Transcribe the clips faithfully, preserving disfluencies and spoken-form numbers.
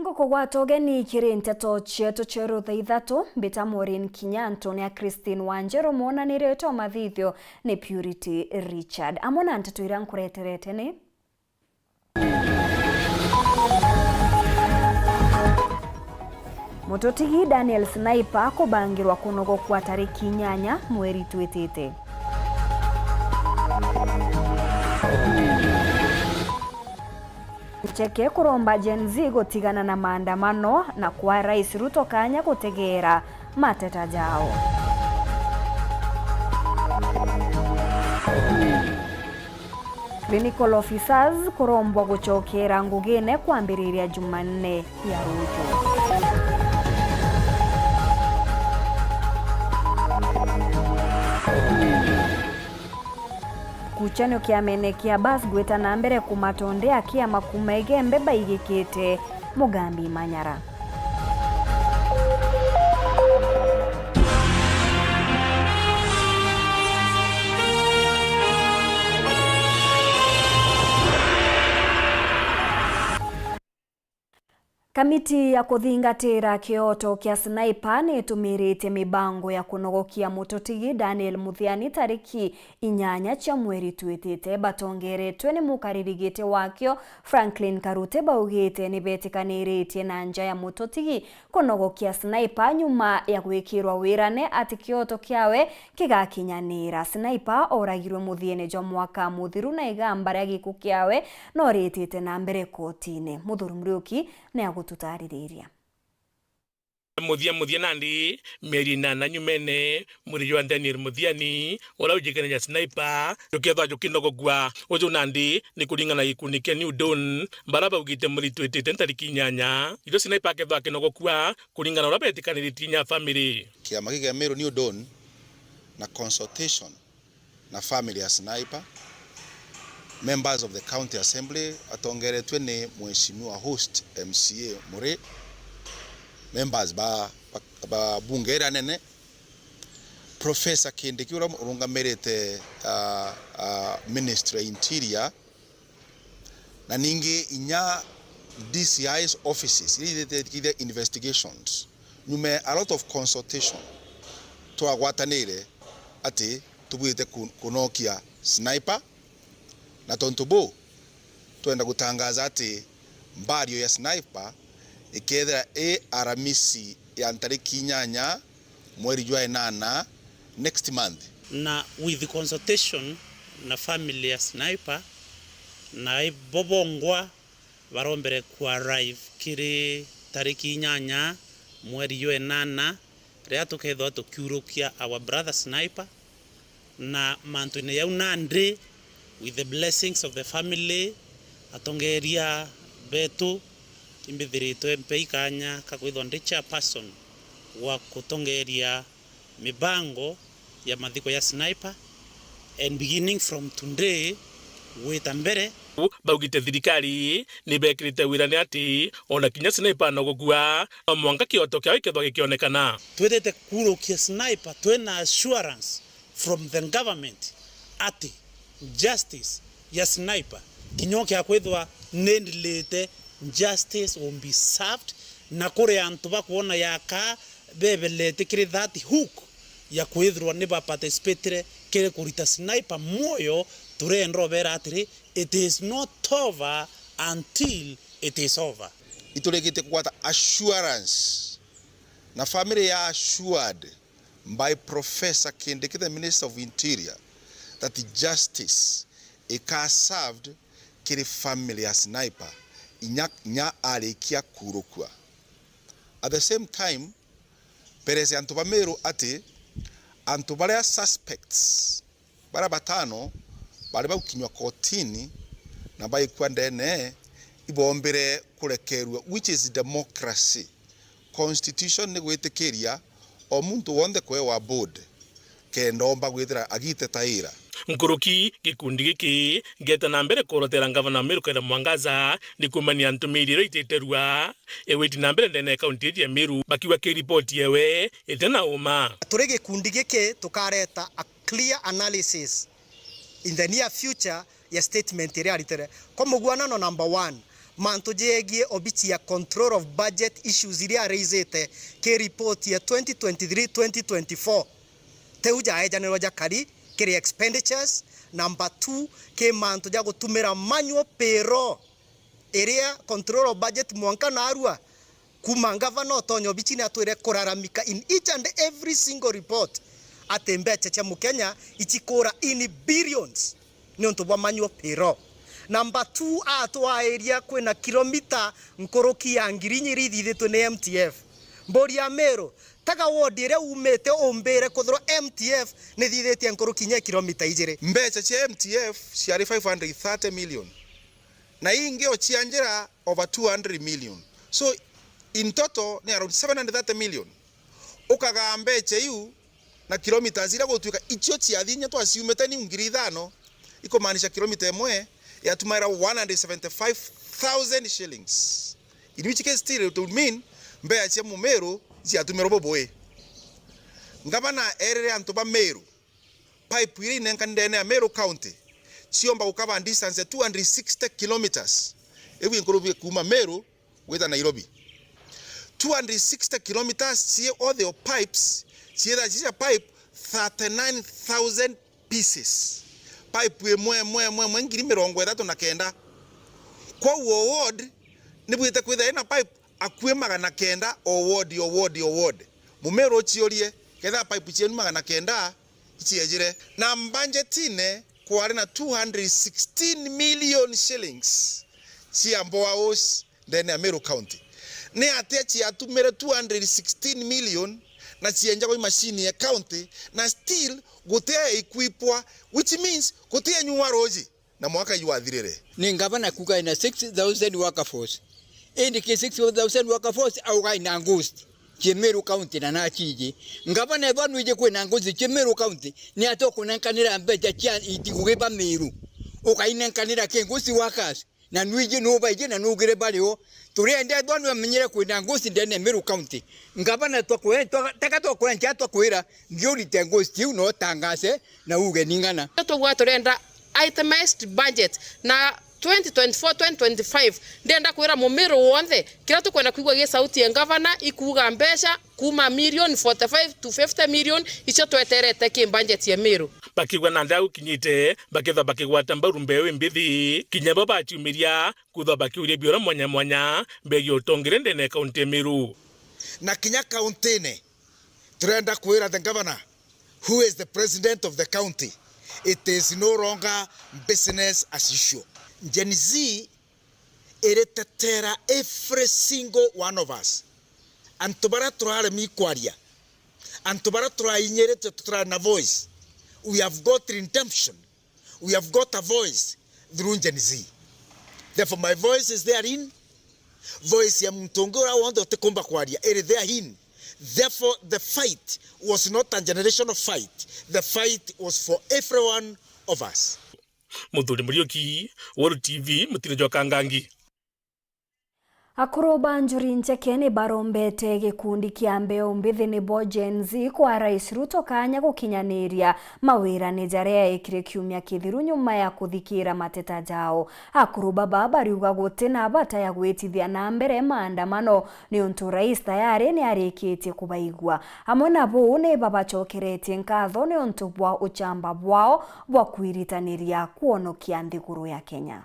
Ngukugwata ugeni kiri nteto cietu cia rutha ithatu, mbita Maureen Kinya, antu ni a Christine Wanjiru, mwonanire jwa mathithio ni Purity Richard. Amwe na nteto iria nkureterete ni: Mututigi Daniel Sniper kubangirwa kunogokua tariki inyanya mweri twitite. Ncheke kuromba Gen Z gutigana na maandamano na kwa Rais Ruto kanya gutegeera mateta jao. Clinical officers kurombwa gucokeera ngugine kwambiriria Jumanne ya ruju. Kuchanio kiamene kia Bas gwita na mbere kumata undi akiama kuma Igembe baigikite Mugambi Manyara. Kamiti ya kuthingatira kioto kia Sniper niitumiritie mibango ya kunogokia mututigi Daniel Muthiani tariki inyanya cia mweri twitite. Batongeretwe ni mukariri giti wakio Franklin Karute, baugite nibetikaniritie na nja ya mututigi kunogokia Sniper nyuma ya gwikirwa wirane ati kioto kiawe kigakinyanira. Sniper oragirwe muthiene jwa mwaka muthiru na igamba ria gikuu kiawe no ritite na mbere kotine. Muthuri Muriuki ni agututaririria. Muthia muthia nandi, mieri inana nyumene, mwiri jwa Daniel Muthiani, uria ujikene ja Sniper, jukethwa jukinogokua. Uju nandi ni kuringana na gikundi kia New Dawn, baria baugite mweri twitite ntariki inyanya, irio Sniper akethwa akinogokua, kuringana na uria betikaniritie inya family. Kiama giki kia Meru New Dawn na consultation na family ya Sniper, members of the county assembly atongeretwe ni Mheshimiwa host M C A Murray, members ba, ba, ba bunge iria nene, Professor Kindiki uria urungamirite, ah, ah, ministry ya interior, na ningi inya D C I's offices iria ithithithitie investigations. Nyuma ya a lot of consultation, twagwatanire ati tubwirite ku-, kunokia Sniper, na tontu buu, twenda gutangaza ati mbario ya Sniper ikethira i Aramisi ya ntariki inyanya mweri jwa inana next month. Na with consultation na family ya Sniper, na ibo bongwa barombere ku arrive kiri tariki inyanya mweri jwa inana, riria tukethirwa tukiurukia our brother Sniper, na mantuine jau nandi, with the blessings of the family, atongeria betu, imbithiritwe mpei kanya ka kwithwa ndi chairperson wa kutongeria mibango ya mathiko ya Sniper, and beginning from today gwita mbere. Baugite thirikari ni bekirite wirane ati ona kinya Sniper anogokua, no mwanka kioto kiawe kethwa gikionekana. Twithite kurukia Sniper twina assurance from the government ati justice ya Sniper, kinya ukia kwithwa ni ndilite, justice will be served, na kuri antu bakwona yaka bebelete kiri that hook ya kwithirwa ni ba participatire kiri kurita Sniper mwoyo, turenda ubera atiri, it is not over until it is over. Iturikite kugwata assurance na family ya assured by Professor Kindiki, the Minister of Interior, that justice ika served kiri family ya Sniper inya, inya arikia kurukua. At the same time, mperese antu ba Meru ati antu baria suspects baria batano bari bagukinywa kotini na baikua ndene, ibombire kurekerua, which is democracy. Constitution ni gwitikiria o muntu wonthe kwewa board kenda omba gwithira agitetaira. Nkuruki, gikundi giki gieta na mbere kurotera ngavana wa Meru Kawira Mwangaza ni kuumania ntumiri iria ititerua igwiti na mbere ndene ya kaunti iji ya Meru, bakiuga ki ripoti yewe iti na uma. Turi gikundi giki tukareta a clear analysis in the near future ya statement iria aritire. Kwa muguanano, number one, Mantu jegie obichi ya control of budget issues iria araisite ki report ya twenty twenty-three twenty twenty-four, tiu jaejanirwa jakari kiri expenditures. Number two, ki mantu ja gutumira manual payroll iria control of budget mwanka narua. Kuma ngavana utonya obichini atwire kuraramika in each and every single report ati mbecha cia Mukenya ichikura in billions niuntu bwa manual payroll. Number two, atwairia kwina kilomita nkuruki ya ngiri inya iria ithithitwe ni M T F. Mburi ya Meru, taga ward iria umite umbire kwithirwa M T F nithithitie nkuruki inya kilomita ijiri. Mbecha cia M T F ciari five hundred thirty million. Na ingi o cia njira over two hundred million. So, in total, ni around seven hundred thirty million. Ukagaa mbecha iu na kilometers iria gutwika icio ciathi inya twaciumite niu ngiri ithano, ikumaanisha kilomita imwe yatumaira one hundred seventy-five thousand shillings. In which case still it would mean mbecha cia Mumiru ciatumirwe bubui. Ngavana erire antu ba Meru, pipe iria inenka ndene ya Meru County ciomba gukaba distance ya two hundred sixty kilometers. Iu inkurubi kuuma Meru gwita Nairobi. Two hundred sixty kilometers cie all the pipes, cietha cicia pipe thirty-nine thousand pieces. Pipe imwe, imwe, imwe, imwe, ngiri mirongo ithatu na kenda. Kwou o ward nibwite kwithira ina pipe akui magana kenda o ward, o ward, o ward. Mumiru uciurie, kethira pipe cienu magana kenda iciejire. Na mbanjetine kwari na two hundred sixteen million shillings cia boreholes ndene ya Meru County. Ni atia ciatumire two hundred sixteen million na cienjagwa i machine ya county, na still guti ya equipwa, which means guti ya nyua ruji? Na mwaka jwathirire. Ni ngavana kuuga ina six thousand workforce. Indi ki six thousand workforce auga ina ghost cie Meru County na nachiji. Ngavana ethwa nwiji kwina ghost cie Meru County, ni atia ukunenkanira mbecha cia iti kugiba Meru? Ukainenkanira ki ghost workers? Na nwiji nubaiji na nugire bari o. Turienda ethwa nwamenyire kwina ghost ndene ya Meru County. Ngavana twakwe-, twa-, teka twakwenja twakwira, nthi urite ghost iu na utangase na uge ni ng'ana. Tugwa turenda itemized budget na twenty twenty-four twenty twenty-five. Ndenda kwira Mumiru wonthe, kiria tukwenda kwigua gi sauti ya ngavana ikuuga mbecha kuuma million forty-five to fifty million icio tweterete ki budget ya Meru. Bakigua na nthea gukinyite, bakethwa bakigwata mbaru mbeu imbithi, kinya bo baciumiria, kwithwa bakiuria biuria mwanya mwanya begie utongere ndene ya kaunti ya Meru. Na kinya kauntine, turenda kwira the governor, who is the president of the county, it is no longer business as usual. Gen Z iritetera every single one of us. Antu baria turaremi kwaria, antu baria turainyirite tutirari na voice, we have got redemption. We have got a voice through Gen Z. Therefore, my voice is therein. Voice ya muntu ungi uria wonthe utikumba kwaria iri therein. Therefore, the fight was not a generational fight. The fight was for every one of us. Muthuri Muriuki, Weru T V, mutino jwa Kangangi. Akuru ba Njuri Ncheke ni barombete gikundi kia mbeu mbithi nibo Gen Z kwa Rais Ruto kanya gukinyaniria mawirani jaria eekire kiumia kithiru nyuma ya kuthikira mateta jao. Akuru baba bariuga guti na bata ya gwitithia na mbere maandamano niuntu Rais tayari ni arikitie kubaigua. Amwe na buu ni babacokeretie nkatho niuntu bwa uchamba bwao bwa kwiritaniria kwonokia nthiguru ya Kenya.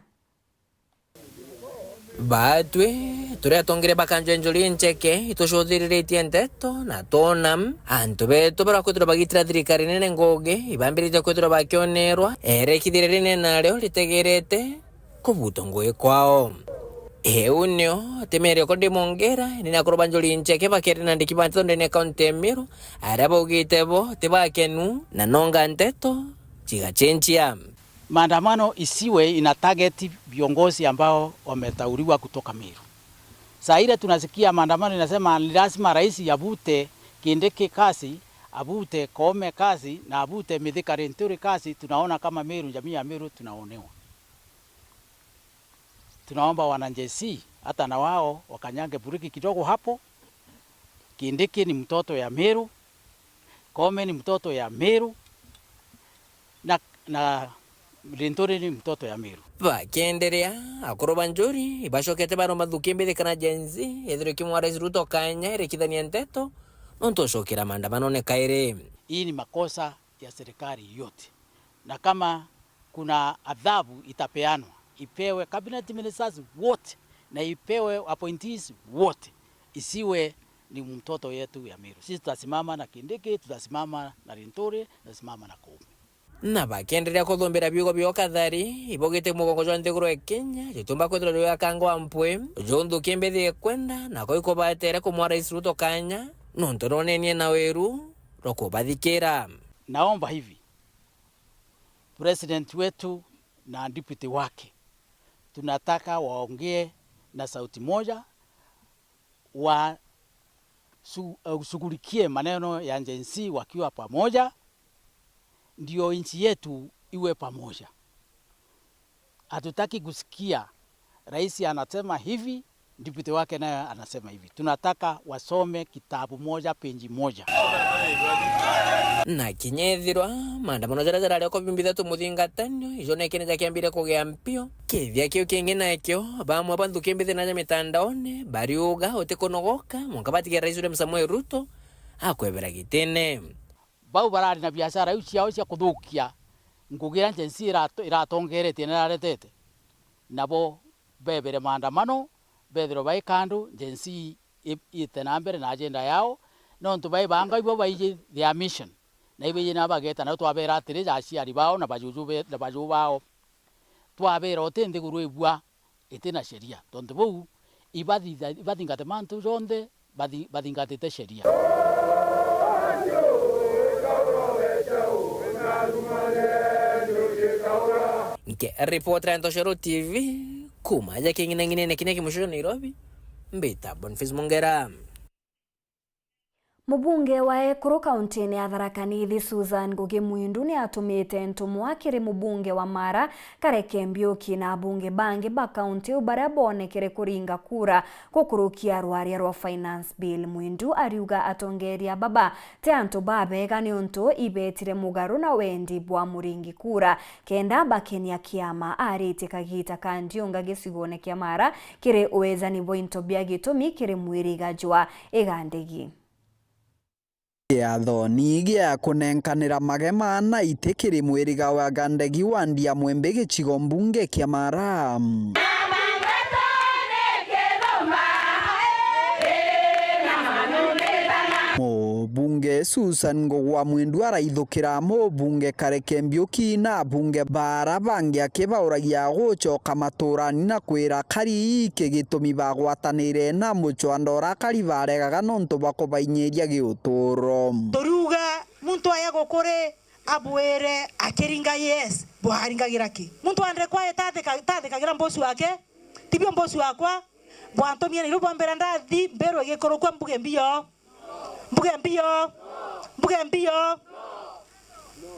Baatwi, turi atongere ba Kanjwe Njuri Ncheke, itucuthiriritie nteto na twona antu betu baria kwithirwa bagitira thirikari nene ngugi, ibambiritie kwithirwa bakionerwa, erekithire rinene nario ritegerete kubutwa ngugi kwao. Iu nio ti miario ko ndimongera, ni akuru ba Njuri Ncheke bakeri na ndiki ba nteto ndene ya kaunti ya Meru, aria baugite bo ti bakenu na nonga nteto cigacenjia. Maandamano isiwe ina target viongozi ambao wameteuliwa kutoka Meru. Saa ile tunasikia maandamano inasema ni lazima rais avute Kindiki kazi, avute Koome kazi, na avute Mithika Linturi kazi, tunaona kama Meru, jamii ya Meru tunaonewa. Tunaomba wana Gen Z, hata na wao wakanyange bureki kidogo hapo. Kindiki ni mtoto ya Meru, Koome ni mtoto ya Meru, na, na Linturi ni mtoto ya Meru. Bakienderea, akuru ba Njuri ibacokete baromba Nthuki Mbithi kana Gen Z ethirwe ikimwa Rais Ruto kanya irikithanie nteto nontu ucokera maandamanone kairi. Hii ni makosa ya serikali yote, na kama kuna adhabu itapeanwa, ipewe cabinet ministers wote na ipewe appointees wote, isiwe ni mtoto yetu ya Meru. Sisi tutasimama na Kindiki, tutasimama na Linturi, tutasimama na Koome. Na bakienderea kuthumbira biugo bio kathari, ibaugite mugongo jwa nthiguru ya Kenya jutumba kwithirwa jwi akangwa mpwi, ju Nthuki Mbithi ikwenda, nako ikubaetere kumwa Rais Ruto kanya, nontu nonenie na wiru rwa kubathikira. Naomba hivi, President wetu na deputy wake, tunataka waongee na sauti moja, wa su-, ushughulikie maneno ya Gen Z wakiwa pamoja, ndio nchi yetu iwe pamoja. Hatutaki kusikia rais anasema hivi, deputy wake naye anasema hivi. Tunataka wasome kitabu moja, page moja. Na kinya ethirwa maandamano jaria jarari o kobimbitha tumuthingatanio, ijo nekene jakiambire kugia mpio, kithia kiu kingi nakio, bamwe ba Nthuki Mbithi naja mitandaone bariuga utikunogoka mwanka batigire Rais William Samoei Ruto akwebera gitine. Bau barari na biashara iu ciao cia kuthukia ngugi iria Gen Z irato-, iratongeretie na iraretete, nabo bebere maandamano, bethirwe bai kando, Gen Z i-, ite na mbere na agenda yao, nontu baibanga ibo baiji their mission, na ibaiji na bageta, nao twabera atiri, ja aciari bao na bajuju be-, na bajuu bao, twabera uti nthiguru ibua iti na sheria. Tontu buu, ibathitha-, ibathingate mantu jonthe, bathi-, bathingatite sheria. Nke ripota ya Ntoshero T V, kuma aja king'inang'inene kinya kimucoco Nairobi, mbita Boniface Mongera. Mubunge wa ekuru kauntine ya Tharaka Nithi, Susan Ngugi Mwindu, ni atumite ntumwa kiri mubunge wa Mara, Kareke Mbiuki, na abunge bangi ba kaunti iu baria boonekere kuringa kura gukurukia rwaria rwa Finance Bill. Mwindu ariuga atongeria baba ti antu babega niuntu ibetire mugaru na wendi bwa muringi kura, kenda bakenia kiama. Aritie kagita ka ndiunga gicigone kia Mara kiri uejani bwa into bia gitumi kiri mwiriga jwa Igandegi. Kiathoni gia kunenkanira magema na iti kiri mwiriga wa Gandegi wa Ndia Mwembe gicigo mbunge kia Mara. Mubunge Susan Ngugwa Mwindu araithukira mubunge Kareke Mbiuki na abunge bara bangi akibauragia gucoka maturani na kwira kari iki gitumi bagwatanire na mucwanda urakari baregaga nontu bwa kubainyiria giuturo. Turiuga muntu aya gukuri abwire akiringa, yes, bwaringagira ki? Muntu wa ndrekwa etathika-, tathikagira mbosi wake, tibio mbosi wakwa, bwantumie nairu bwambira ndathi mbirwe gikurukua mbuge mbio. Mbuge mbio. Mbuge mbio.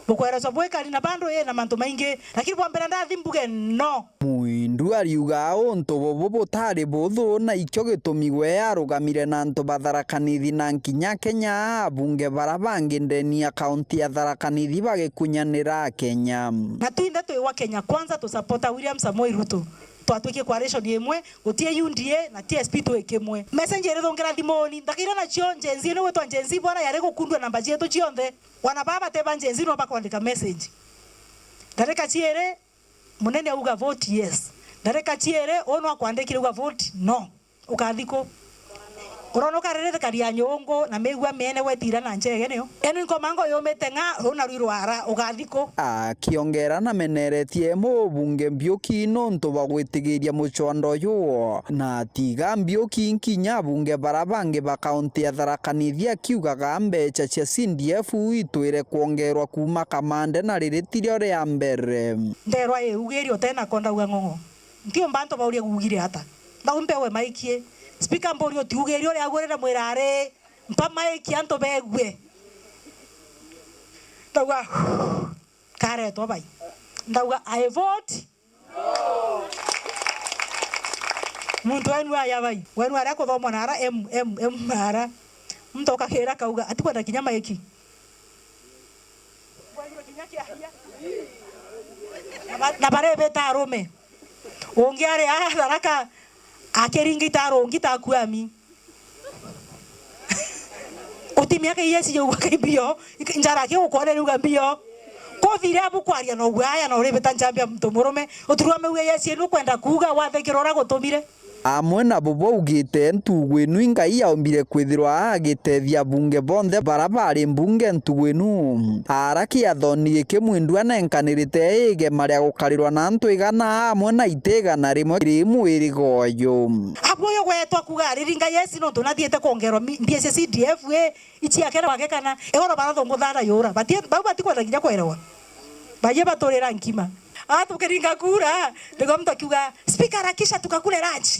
Bukwereswa bwikari na bandu ii na mantu maingi, lakini bwa mbere ndathi mbuge no. Mwindu ariuga untu bubu butari buthu, na ikio gitumi we arugamire na antu ba Tharaka Nithi na nkinya Kenya, abunge bara bangi ndeni ya kaunti ya Tharaka Nithi bagikunyanira Kenya. Na twinthe twi wa Kenya Kwanza, tusapota William Samoei Ruto. Twatwikie coalition imwe, guti U D A na T S P twi kimwe. Message irithungira thimuni, ndakira nacio Gen Z, ni gwitwa Gen Z bwana yari gukundua namba cietu cionthe. Wana baba te ba Gen Z no bakwandika message. Ndarika ciiri, munene auga vote yes. Ndarika ciiri, uu no akwandikire auga vote no. Ukathi ku? Urona ukarerethekaria nyungu na migua miene gwetira na nchege niyo. Enu inkomango yumite ng'a, runa rwi rwara, ukathi ku? Akiongera nameneretie mubunge Mbiuki nontu bwa gwitigiria mucwanda uyu, na atiga Mbiuki nkinya abunge bara bangi ba kaunti ya Tharaka Nithi akiugaga mbecha cia C D F itwire kwongerwa kuuma kamande na riri tirio ria mbere. Nderwa iugiri utena ko ndauga ng'ong'o. Ntiumba antu baurie guugire ata. Ndau mpewe maiki. Speaker mburie utiugiri uria agurire mwirari. Mpa maiki antu begue. Ndauga, karetwa bai. Ndauga, I vote. Muntu wenu aya bai. Wenu aria kuthomwa na ara M, M, M ara. Muntu ukakira kauga, atikwenda kinya maiki. Kwagirwe kinya kiahia. Na ba-, na barebeta arume. Ungi ari aa Tharaka akiringa itaru ungi takuami. Uti miaka iyesi yauga kai mbio, njara aki gukwona riuga mbio. Kuthire abu kwaria na ugwaya na uribita njambia muntu murume. Utirwa meuga yesi nukwenda kuuga wathekira uria gutumire. Amwe nabo baugite ntugu inu i Ngai yaombire kwithirwa agitethia abunge bonthe bara bari mbunge ntugu inu. Ara kiathoni giki Mwindu anenkanirite igema ria gukarirwa na antu igana amwe na iti igana rimwe kiri mwiriga uyu. Abu uyu gwetwa kuga ariringa yesi nontu nathiite kwongerwa mi-, mbia cia C D F A, ici akena gwake kana igoro barathunguthara yura. Bati-, bau batikwenda kinya kwerewa. Baye baturira nkima. Aa tukiringa kura, niguo muntu akiuga, "Speaker, harakisha tukakule lunch."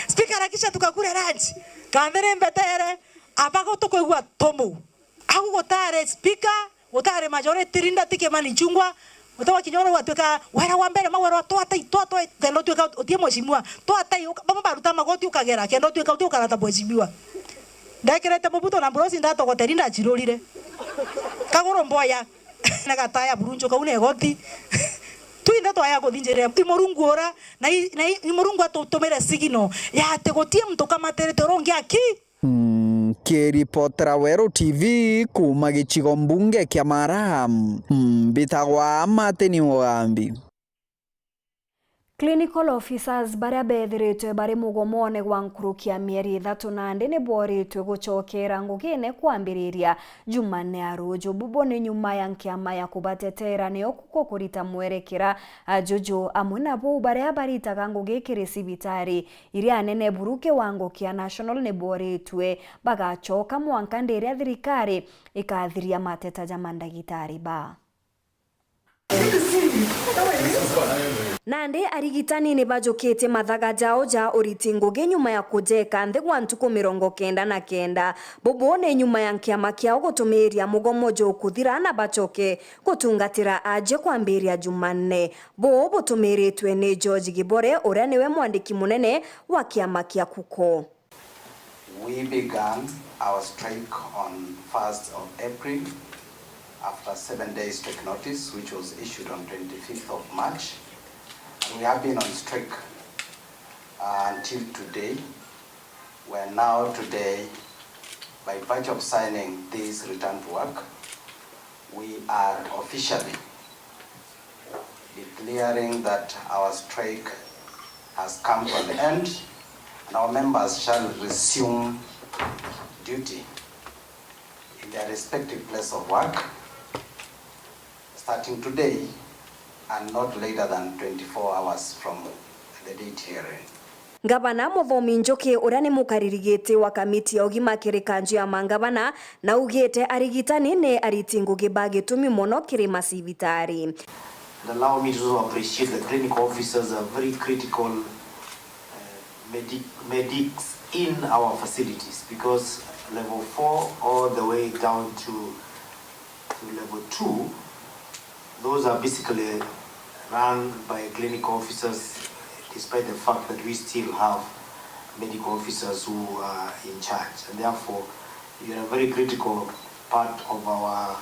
Speaker, harakisha tukakule lunch. Kanthiri mbetere, aba gutukwigua tumu. Au gutari speaker, gutari majority leader, ti Kimani Ichung'wah, gutawa kinya uria gwatuika wera wa mbere, mawera twatai, twa, twa, kenda utuika utie mheshimiwa, twatai, uka-, bamwe baruta magoti ukagera, kenda utuika uti ukarata mheshimiwa. Ndekirite mubuto na mburosi ndatogoteri ndachirurire. Kaguru mboya. Na gataya burunjo kau na igoti. Twinthe twaya kuthinjirira i Murungu ura, na i, na i, i Murungu atutumire signal ya ati gutie muntu ukamatirite uria ungi aki. Mm, kiripotera Weru T V kuuma gicigo mbunge kia Mara, mm, mbitagwa Martin Mugambi. Clinical officers baria beethiritwe bari mugomone gwa nkuruki ya mieri ithatu nandi ni booritwe gucokera ngugine kwambiriria Jumanne ya ruuju. Bubu ni nyuma ya nkiama ya kubatetera nio kuko kurita mwerekera juju. Amwe na buu, baria baritaga ngugi kiri cibitari iria nene buru kiwango kia National ni booritwe bagacoka mwanka ndiria thirikari ikathiria mateta ja mandagitari ba. Nandi arigitani ni bajukitie mathaga jao ja uriti ngugi nyuma ya kujeka nthi gwa ntuku mirongo kenda na kenda. Bubu ni nyuma ya nkiama kiao gutumiria mugomo jukuthira na bacoke gutungatira aajie kwambiria Jumanne. Buu butumiritwe ni George Gibore, uria niwe mwandiki munene wa kiama kia kuko. We began our strike on first of April after seven days strike notice, which was issued on twenty-fifth of March. And we have been on strike, uh, until today, where now today, by virtue of signing this return to work, we are officially declaring that our strike has come to an end and our members shall resume duty in their respective place of work starting today and not later than twenty-four hours from the date herein. Ngavana Muthomi Njuki, uria ni mukariri giti wa kamiti ya ugima kiri kanju ya mangavana, naugite arigitani ni ariti ngugi ba gitumi mono kiri macibitari. And allow me to also appreciate the clinical officers are very critical, uh, medic-, medics in our facilities, because level four all the way down to, to level two, those are basically run by clinical officers, despite the fact that we still have medical officers who are in charge, and therefore you are a very critical part of our,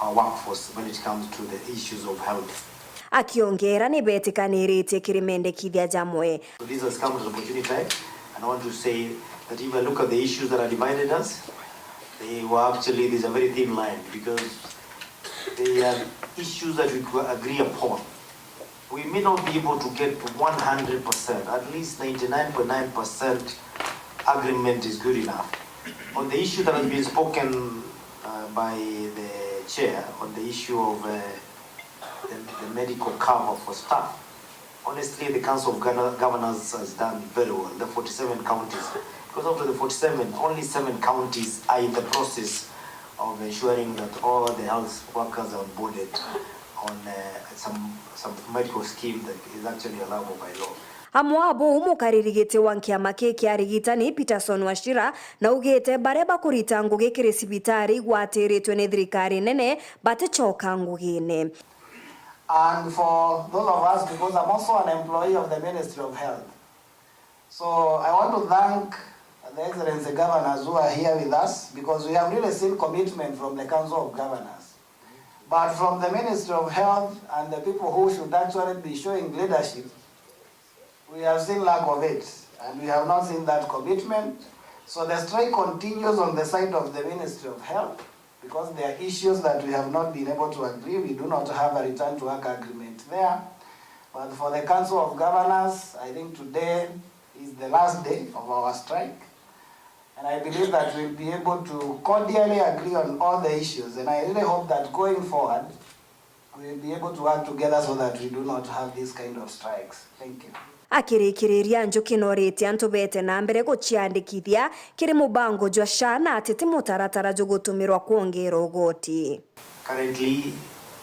our workforce when it comes to the issues of health. Akiongera ni betikaniritie kiri mendekithia jamwe. So this has come at an opportune time, and I want to say that if I look at the issues that have divided us, they were actually, there's a very thin line, because they are issues that we could agree upon. We may not be able to get to one hundred percent, at least ninety-nine point nine percent agreement is good enough. On the issue that has been spoken, uh, by the chair, on the issue of, uh, the, the medical cover for staff, honestly, the Council of Gov-, Governors has done very well, the forty-seven counties. Because out of the forty-seven, only seven counties are in the process of ensuring that all the health workers are onboarded on, uh, some, some medical scheme that is actually allowable by law. Amwe abo, mukariri giti wa nkiama kii kia arigitani, Peterson Wachira, naugite baria bakurita ngugi kiri cibitari igwatiritwe ni thirikari nene baticoka ngugine. And for those of us, because I'm also an employee of the Ministry of Health, so I want to thank the Excellency Governors who are here with us, because we have really seen commitment from the Council of Governors. But from the Ministry of Health and the people who should actually be showing leadership, we have seen lack of it, and we have not seen that commitment. So the strike continues on the side of the Ministry of Health, because there are issues that we have not been able to agree. We do not have a return to work agreement there. But for the Council of Governors, I think today is the last day of our strike. And I believe that we'll be able to cordially agree on all the issues. And I really hope that going forward, we'll be able to work together so that we do not have these kind of strikes. Thank you. Akirikiriria, Njuki noritie antu bete na mbere guciandikithia kiri mubango jwa SHA na ati ti mutaratara jugutumirwa kwongera ugoti. Currently,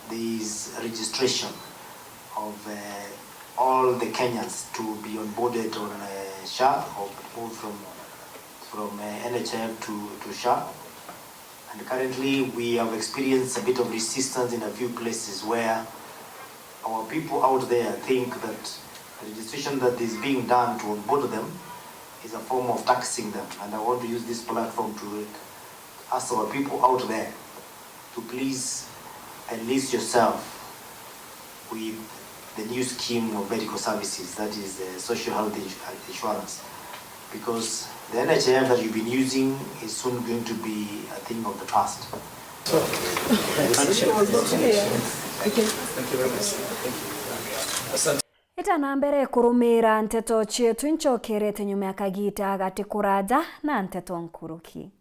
there is registration of, uh, all the Kenyans to be onboarded on, uh, SHA or move from, from, uh, NHIF to, to SHA. And currently, we have experienced a bit of resistance in a few places where our people out there think that the registration that is being done to onboard them is a form of taxing them. And I want to use this platform to ask our people out there to please enlist yourself with the new scheme of medical services, that is the social health insu-, insurance, because the NHIF that you've been using is soon going to be a thing of the past. Ita na mbere kurumira nteto cietu, incokerete nyuma ya kagita gati kuraja na nteto nkuruki.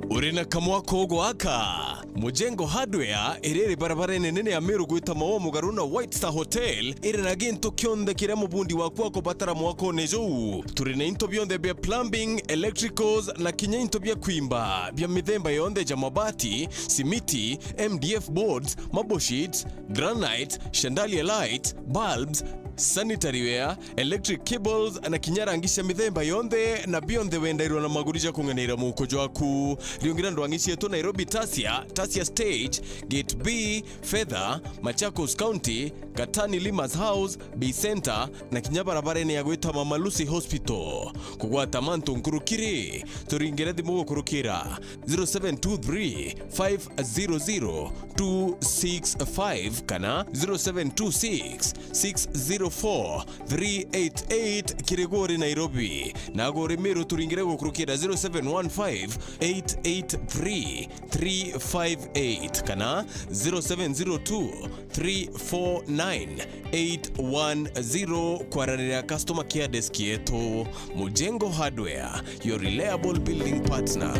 Uri na kamwako gwaka? Mujengo Hardware iri iri barabarene nene ya Meru gwita Maua mugaru na White Star Hotel iri na gintu kionthe kiria mubundi waku akubatara mwakone juu. Turi na into bionthe bia plumbing, electricals na kinya into bia kwimba bia mithemba yonthe ja mabati, simiti, M D F boards, marble sheets, granite, chandelier light, bulbs, sanitary ware, electric cables na kinya rangi cia mithemba yonthe, na bionthe wendairwa na maguri ja kung'anaira muuko jwaku. Riungira ndwang'i cietu Nairobi Tasia, Tasia Stage, Gate B, Fedha, Machakos County, Katani Lima's House, Bay Center, na kinya barabarene ya gwita Mama Lucy Hospital. Kugwata mantu nkuruki ri, turingire thimu gukurukira zero seven two three, five zero zero, two six five kana zero seven two six, six zero four, three eight eight kiri gwe uri Nairobi. Na gwe uri Meru turingire gukurukira zero seven one five, eight eight three, three five eight kana zero seven zero two, three four nine, eight one zero kwaranira customer care desk yetu. Mujengo Hardware, your reliable building partner.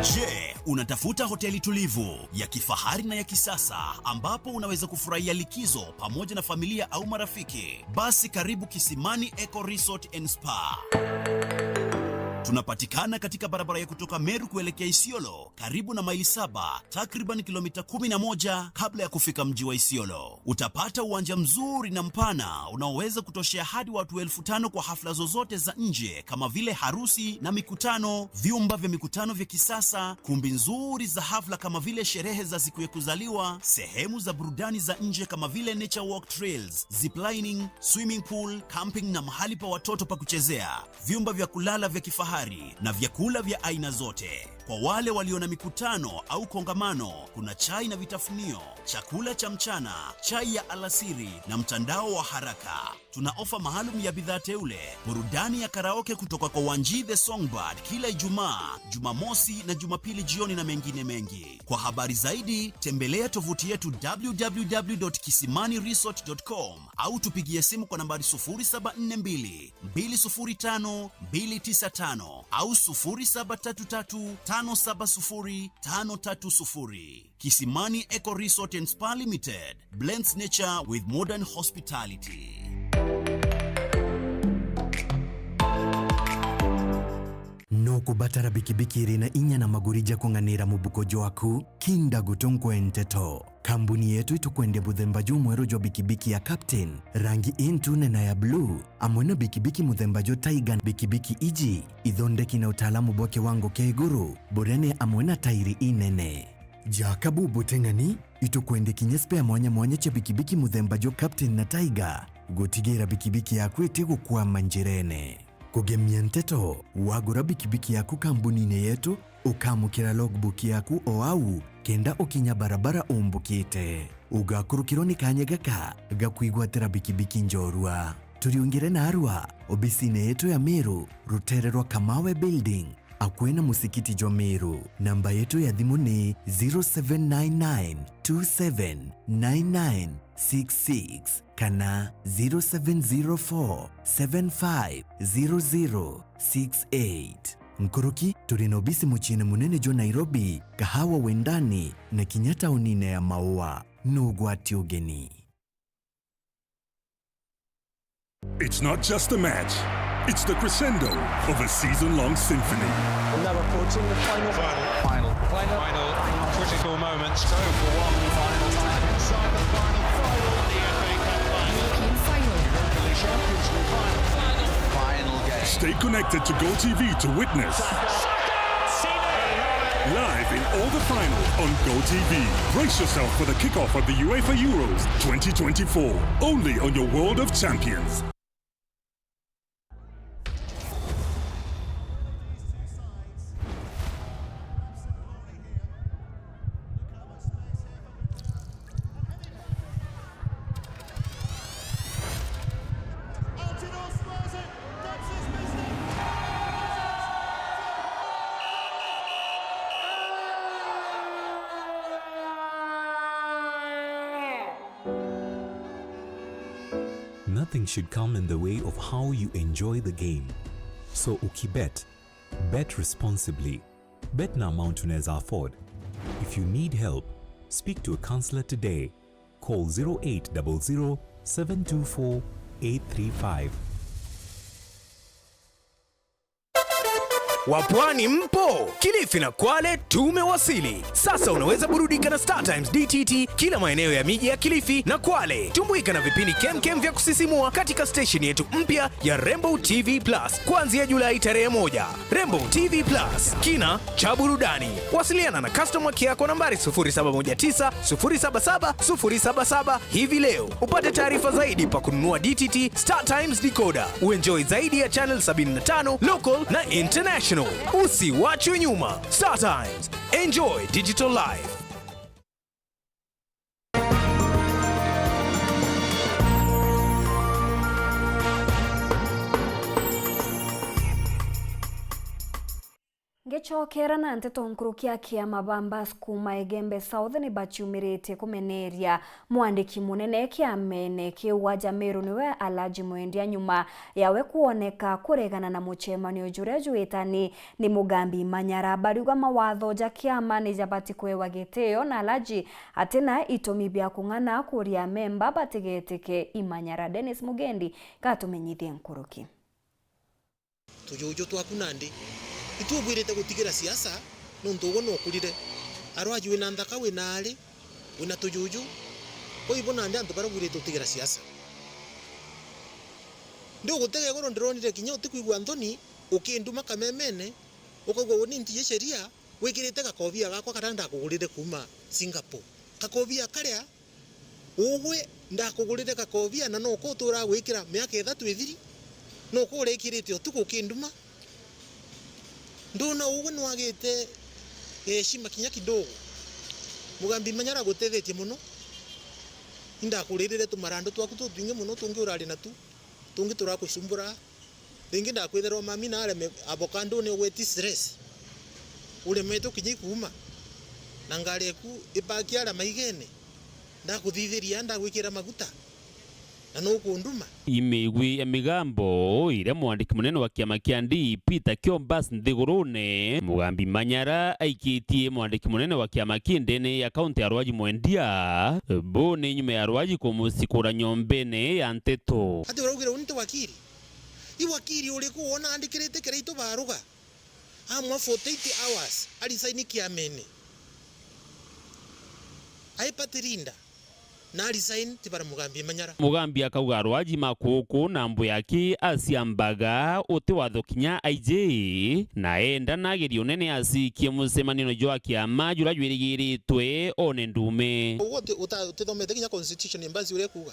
Je, unatafuta hoteli tulivu, ya kifahari na ya kisasa ambapo unaweza kufurahia likizo pamoja na familia au marafiki? Basi karibu Kisimani Eco Resort and Spa. Tunapatikana katika barabara ya kutoka Meru kuelekea Isiolo, karibu na maili saba, takriban kilomita kumi na moja kabla ya kufika mji wa Isiolo. Utapata uwanja mzuri na mpana unaoweza kutoshea hadi watu elfu tano kwa hafla zozote za nje kama vile harusi na mikutano, vyumba vya mikutano vya kisasa, kumbi nzuri za hafla kama vile sherehe za siku ya kuzaliwa, sehemu za burudani za nje kama vile nature walk trails, ziplining, swimming pool, camping na mahali pa watoto pa kuchezea, vyumba vya kulala vya kifahari na vyakula vya aina zote. Kwa wale walio na mikutano au kongamano, kuna chai na vitafunio, chakula cha mchana, chai ya alasiri na mtandao wa haraka. Tuna ofa maalum ya bidhaa teule, burudani ya karaoke kutoka kwa Wanji the Songbird kila Ijumaa, Jumamosi na Jumapili jioni na mengine mengi. Kwa habari zaidi, tembelea tovuti yetu w w w dot kisimani resort dot com au tupigie simu kwa nambari sufuri saba nne mbili, mbili sufuri tano, mbili tisa tano au sufuri saba tatu tatu, tano saba sufuri, tano tatu sufuri. Kisimani Eco Resort and Spa Limited blends nature with modern hospitality. Nukubatara bikibiki iri na inya na maguri ja kung'anira mubuko jwaku? Kinda gutunkwe nteto. Kambuni yetu itukwendia buthemba jumweru jwa bikibiki ya Captain, rangi intune na ya blue, amwe na bikibiki muthemba jwa Tiger. Bikibiki iji ithondeki na utaalamu bwa kiwango kia iguru, burene amwe na tairi inene. Ja Kabubu Teng'ani, itukwende kinya spare mwanya mwanya cia bikibiki muthemba jwa Captain na Tiger, gutigira bikibiki yaku itigukwama njirene. Kugemia nteto, wagura bikibiki yaku kambunine yetu, ukamukira logbook yaku o au, kenda ukinya barabara umbukite. Ugakurukirwa ni kanya gaka ga kwigwatira bikibiki njorua. Turiungire naarua obisine yetu ya Meru, rutere rwa Kamawe Building, akui na musikiti jwa Meru. Namba yetu ya thimu ni zero seven nine nine two seven nine nine six six kana zero seven zero four seven five zero zero six eight. Nkuruki, turi na obisi muciine munene jwa Nairobi, Kahawa Wendani, na kinya taunine ya Maua. Nugwati ugeni. It's not just a match, it's the crescendo of a season-long symphony. We're now approaching the final. Final. Final. Final. Final. Critical moments. Go for one final time inside the final. Final. The F A Cup final. European final. Europa League Champions League final. Final. Final game. Stay connected to Go T V to witness. Live in all the finals on Go T V. Brace yourself for the kickoff of the UEFA Euros twenty twenty-four, only on your World of Champions. Nothing should come in the way of how you enjoy the game. So ukibet, bet responsibly. Bet na amount unaweza afford. If you need help, speak to a counselor today. Call zero eight double zero seven two four eight three five. Wapwani mpo? Kilifi na Kwale tumewasili. Sasa unaweza burudika na Star Times D T T kila maeneo ya miji ya Kilifi na Kwale. Tumbuika na vipindi kemkem vya kusisimua katika station yetu mpya ya Rainbow T V Plus kuanzia Julai tarehe moja. Rainbow T V Plus, kina cha burudani. Wasiliana na customer care kwa nambari sufuri saba moja tisa, sufuri saba saba, sufuri saba saba hivi leo. Upate taarifa zaidi pa kununua D T T Star Times decoder. Uenjoy zaidi ya channel sabini na tano, local na international. Usiwachwe nyuma. Star Times. Enjoy digital life. Ngicokera na nteto nkuruki ya kiama Bambas kuuma Igembe South ni baciumiritie kumeneria mwandiki munene kiamene kiu wa Jameru niwe Alhaji Mwendia nyuma yawe kwoneka kuregana na mucemanio juria jwitani ni Mugambi Manyara. Bariuga mawatho ja kiama ni jabati kwewa gitio na Alhaji atina itumi bia kung'ana kuria memba batigetike. Imanyara Dennis Mugendi gatumenyithie nkuruki. Tujuju twaku nandi, itubwirite gutigira siasa, nontu ugwe nukurire. Arwaji wina nthaka, wina ari, wina tujuju, bo ibo nandi antu baria bwirite utigira siasa. Ndi ugutega iguru ndironire kinya utikwigua nthoni, ukinduma kamemene, ukauga uni ntiji sheria, wikirite gakobia gakwa karia ndakugurire kuuma Singapore. Gakobia karia Ugwe ndakugurire gakobia na nuku utura gwikira miaka ithatu ithiri, nuku urikirite utuku ukinduma. Ndona ugwe nwagite heshima kinya kidogo. Mugambi Manyara agutethetie mono. Indakuririre tumarandu twaku tutwingi mono tungi urari natu, tungi turakucumbura. Ringi ndakwithirwa mami na areme avocado ni ugweti stress. Uremetwe kinya ikuuma. Na ngari eku ipaki ara maigene. Ndakuthithiria, ndagwikira maguta. Na nukunduma. Imigwi ya migambo iria mwandiki munene wa kiama kia D P ta Kiombas nthigurune, Mugambi Manyara aikitie mwandiki munene wa kiama kii ndene ya kaunti ya Rwaji Mwendia, bo ni nyuma ya Rwaji kumucikura nyombene ya nteto. Ati uraugire uni ti wakiri? I wakiri uriku wona andikirite Kiraitu Baruga? Amwa forty-eight hours, arisaini kiamene. Ai party leader. Na resign, ti bara Mugambi Manyara. Mugambi akauga arwaji makuku na mbu yaki aciambaga uti watho kinya aiji, na enda nagerie unene acikie mucemanio jwa kiama jura jwirigiritwe one ndume. Uguo uti-, uta-, utithomete kinya constitution ya embassy uria ikuuga.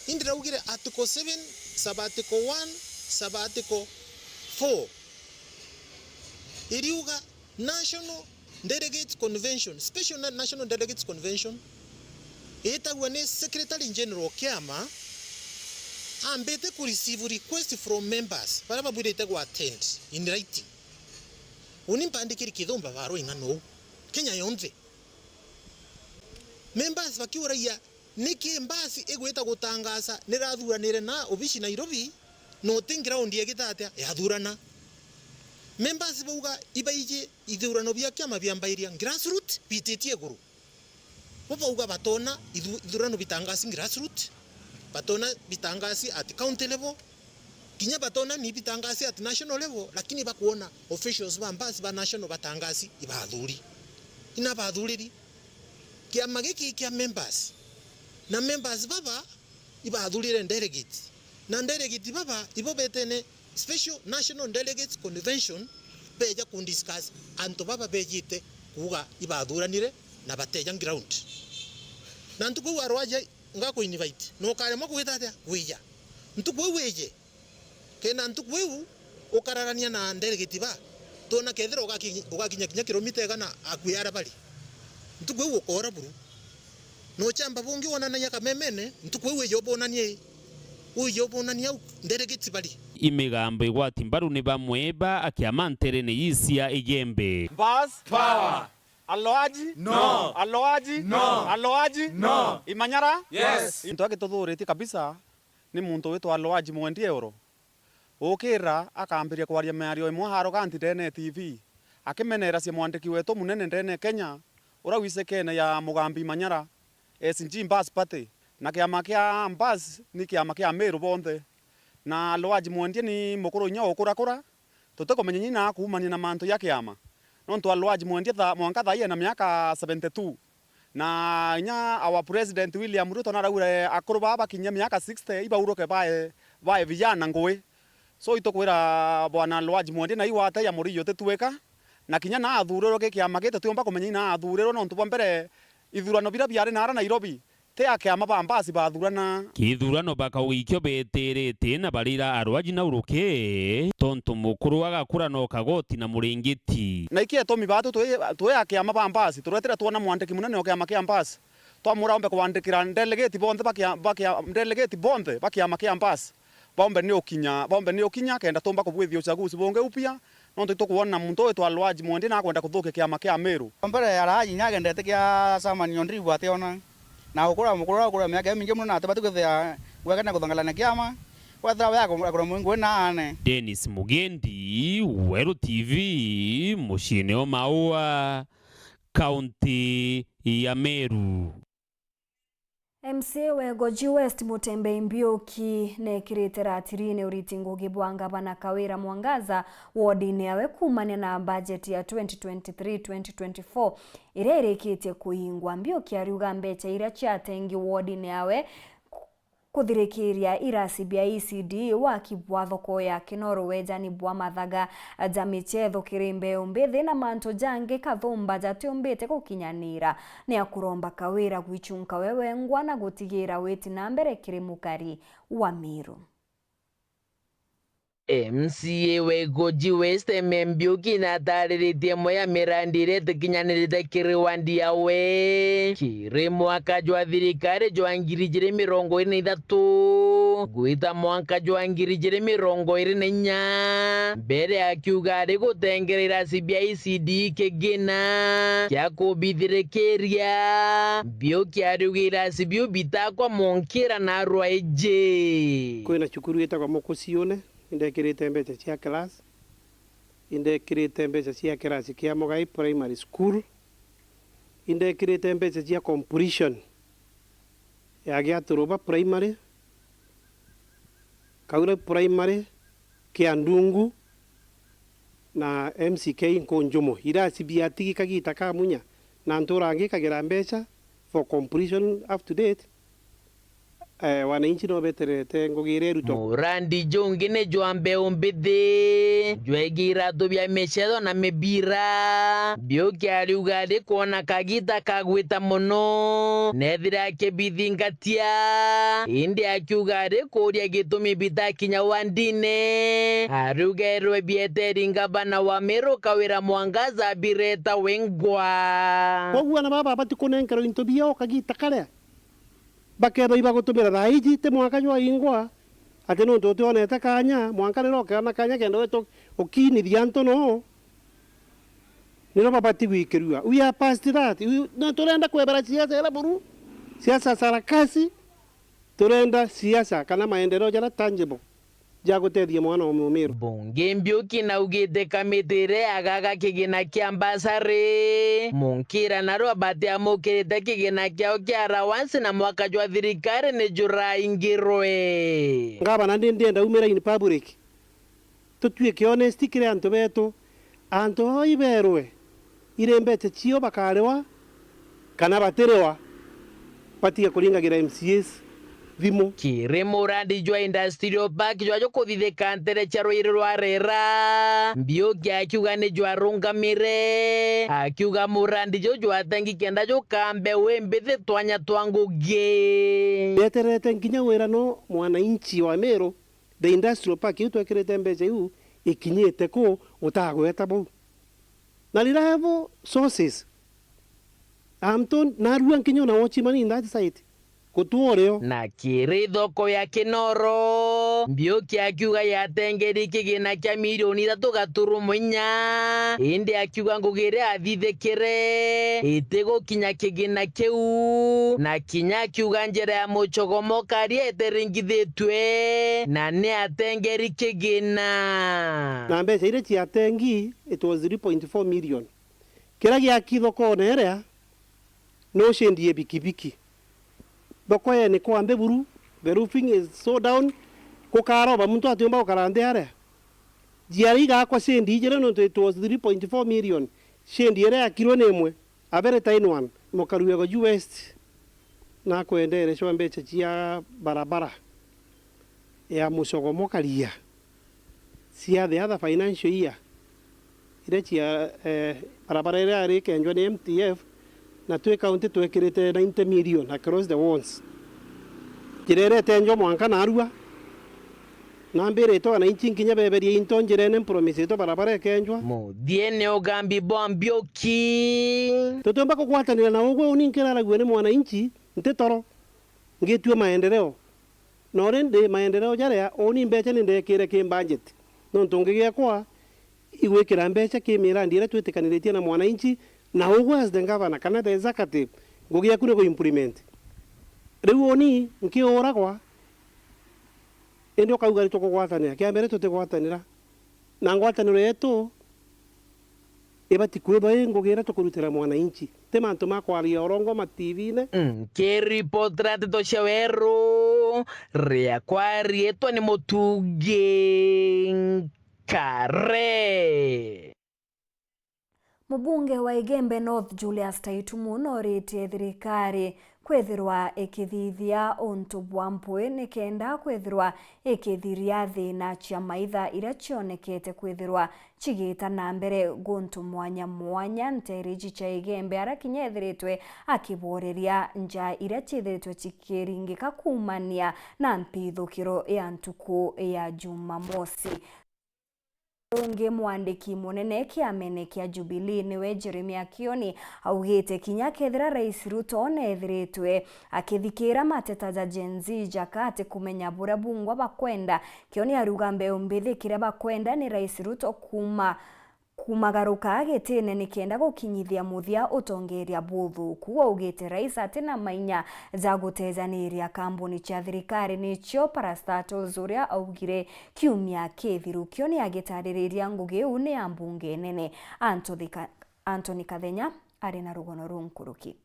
Indi raugire article seven, sub article one, sub article four. Iriuga National Delegates Convention, Special Na-, National Delegates Convention, itagwa ni Secretary General kiama, ambite ku receive request from members, baria babwirite gwa attend in writing. Uni mpandikiri kithumba barua ing'ana uu, Kenya yonthe. Members bakiuragia, niki embassy igwita gutangasa nirathuranire na obici Nairobi, na uti ground igita atia yathurana? Members bauga ibaiji ithurano bia kiama biambairia grassroot bititie iguru. Bo bauga batona ithu-, ithurano bitangasi grassroot, batona bitangasi at county level, kinya batona ni bitangasi at national level, lakini bakwona officials ba embassy ba national batangasi ibathuri. Ina bathuriri. Kiama giki kia members, na members baba ibathurire delegate, na delegate baba ibo betene Special National Delegates Convention, beja ku discuss antu baba bejite kuuga ibathuranire na bateja ground. Na ntuku iu arwaja ngaku invite, na ukaremwa gwita atia? Gwija. Ntuku iu wije, kenda ntuku iu ukararania na delegate ba, twona kethira ugaki-, ugakinya kinya kilomita igana akui aria bari. Ntuku iu ukoora buru. Na uchamba bungi wonanagia kamemene, ntuku iu wije ubonanie, wije ubonania au delegate bari. Imigambo igwati mbaru ni bamwe ba akiama nterene ii cia Igembe. Bas. Power. Aloaji. No. Aloaji. No. Aloaji. No. Imanyara. Yes. Into agituthuritie kabisa. Ni muntu witwa Aloaji Mwendi Eoro. Ukiira akambiria kwaria miario imwe arrogant ndene ya T V, akimeneeracia mwandiki wetu munene ndene ya Kenya, uria wisekene ya Mugambi Manyara, S G Mbas Party, na kiama kia Mbas ni kiama kia Amiru bonthe. Na Aloaji Mwendi ni mukuru inya ukurakura, tutikumenya inya ina akuumania na mantu ja kiama, nontu Aloaji Mwendi tha-, mwanka thaai ena miaka seventy two. Na inya our president William Ruto naraugire akuru baa bakinyia miaka sixty ibauruke bae, bae vijana ngui. So itukwira bwana Aloaji Mwendi na igwate ya muriyo utituika, na kinya na athurirwe gi kiama gii tutiumba kumenya ina athurirwe, nontu bwa mbere ithurano biria biari naara Nairobi ti a kiama ba Mbas bathurana. Kithurano bakauga ikio betirite na barira Aloaji na uruke, tontu mukuru agakura no kagoti na muringiti. Na iki itumi batu twi, twi a kiama ba Mbas, turetire twona mwandiki munene o kiama kia Mbas, twamwira ombe kwandikira delegate bonthe ba kia-, ba kia-, delegate bonthe ba kiama kia Mbas, baombe ni ukinya, baombe ni ukinya, kenda tumba kubwithia uchaguzi bungi upya, nontu itukwona muntu witwa Aloaji Mwendi na akwenda kuthukia kiama kia Amiru. Mbere ya Aloaji nyagendete kia Chairman Odribu ationa, na ukura mukuru uria ukura miaka imingi muno na atibati kwithia gwekene kuthangalania kiama, wethira we akura mwingi we naane. Dennis Mugendi, Weru T V, muciine o Maua, kaunti ya Meru. M C A wa Igoji West Mutembei Mbiuki neekirite ratirine uriti ngugi bwa ngavana Kawira Mwangaza wodine yawe kuumania na bajeti ya twenty twenty-three twenty twenty-four iria irikitie kuingwa. Mbiuki ariuga mbecha iria ciatengi wodine yawe kuthirikiria irasi bia E C D, waki bwa thoko ya Kinoru, wejani bwa mathaga ja michetho kiri mbeu mbithi na mantu jangi kathumba jatiumbite gukinyanira. Ni akuromba Kawira gwichunka we wengwa na gutigira witi na mbere kiri mukari wa Meru. M C A wa Igoji West, M M Mbiuki, nataariritie imwe ya mirandi iria itikinyanirite kiri wandi yawe kiri mwaka jwa thirikari jwa ngiri ijiri mirongo iri na ithatu gwita mwaka jwa ngiri ijiri mirongo iri na inya, mbere akiuga ari gutengera irasi bia E C D kigina kia kubithirikiria. Mbiuki ariuga irasi biu bitakwa monkira na arwaiji. Kwina cukuru itagwa Mukuciune, indekirite mbeca cia class, indekirite mbeca cia kirasi kia Mugai Primary School, indekirite mbeca cia completion ya Giaturuba Primary, Kaura Primary, Kiandungu na M C K Nkunjumu. Irasi biatigi kagita ka munya, na ntura angikagira mbeca for completion up to date, eh, wananchi no beterete ngugi iria irutwa. Murandi jungi ni jwa mbeu mbithi, jwegie iratu bia micetho na mibira. Mbiuki ariuga ari kwona kagita kagwita mono, nethira akibithingatia, indi akiuga ari kuria gitumi bitakinya wandine. Ariuga erwe bieteri ngavana wa Meru Kawira Mwangaza bireta wengwa. Koguo ana baba babati kunenkerwa into biao kagita karia bakethwa ibagutumira thaa iji, ti mwanka jwaingwa, ati nontu utionete kanya, mwanka riria ukeona kanya kenda wita ukiinithia antu noo, niro babati gwikirua. We are past that. We, no turenda kwebera siasa iria buru, siasa sarakasi, turenda siasa kana maendeleo jaria tangible ja gutethia mwana wa Mumiru. Bunge Mbiuki naugite kamiti iria yagaga kigina kia mbasari, munkira narua batiamukirite kigina kiao kia allowance na mwaka jwa thirikari ni juraingirwe. Ngavana, ndi ndienda umira in public, tutuike honest kiri antu betu, antu bao iberwe iri mbeca cio bakariwa kana batiriwa, batige kuringagira M C As thimu. Kiri murandi jwa Industrial Park jwa jukuthithika ntere cia rwiri rwa Rera, Mbiuki akiuga ni jwarungamire, akiuga murandi juu jwatengi kenda jukaa mbeu imbithi twanya twa ngugi. Yeterete nginya wira no mwananchi wa Meru, the Industrial Park iu twekirite mbeca iu ikinyite ku utagweta bau. Na reliable sources. Antu narua nkinya ona watchman in that site. Gutwa urio. Na kiri thoko ya Kinoro, Mbiuki akiuga yatengeri kigina kia milioni ithatu gaturumo inya, indi akiuga ngugi iria athithikire itigukinya kigina kiu, na kinya akiuga njira ya Muchogomo Karia itiringithitue na ni atengeri kigina. Na mbeca iria ciatengi, it was three point four million. Kiria giaki thokone iria, no ucindie bikibiki. Thoko yene kwambe buru, the roofing is so down, gukaroba muntu atiumba gukara nthi aria. Jiara igakwa cindi ijiri nontu it was three point four million. Cindi iria yakirwe ni imwe, a very tiny one. Mukaruego ju West, nakwendere cwa mbeca cia barabara ya Muchogomo Karia cia the other financial year, iria cia, eh, barabara iria yari ikenjwa ni M T F, na twi county twekirite ninety million across the wards. Njira iria itenjwa mwanka narua, na mbiritwe wananchi nkinya beberie into njirene, mpromisetwe barabara ikenjwa. Muthiene ugambi bwa Mbiuki. Tutiumba kugwatanira na ugwe uni nkiraragua ni mwananchi, nti toro, ngitua maendeleo. Na already maendeleo jaria uni mbeca ni ndekire ki budget. Nontu ngigiakwa igwikira mbeca ki mirandi iria twitikaniritie na mwananchi, na ugwe as the governor kana the executive, ngugi yaku ni ku implement. Riu uni nkiuragwa, indi ukauga ni tukugwatanira. Kia mbere tutigwatanira. Na ngwataniro yetu ibati kwithwa i ngugi iria tukurutira mwananchi, ti mantu ma kwaria urongo ma T V-ne. Nkiripotera nteto cia weru, riakwa riitwa ni Mutungi Nkare. Mubunge wa Igembe North Julius Taitumu noritie thirikari kwithirwa ikithithia untu bwa mpwi nikenda kwithirwa ikithiria thina cia maitha iria cionekete kwithirwa cigita na mbere guntu mwanya mwanya nteere iji cia Igembe, aria kinya ethiritwe akiboreria nja iria ciithiritwe cikiringika kuumania na mpithukiro ya ntuku ya Jumamosi. Ungi mwandiki munene kiamene kia Jubilee niwe Jeremia Kioni augite kinya kethira Rais Ruto neethiritwe akithikira mateta ja Gen Z jaka ati kumenya buria bungwa bakwenda. Kioni ariuga mbeu mbithi kiria bakwenda ni Rais Ruto kuma, kumagaruka gitine nikenda gukinyithia muthia utongeria buthuku. Augite Rais ati na mainya ja gutejaniria kambuni cia thirikari nicio parastatals uria augire kiumia kithiru. Kioni agitaririria ngugi iu ni ya mbunge nene. Anthony Ka-, Anthony Kathenya ari na rugono ruu nkuruki.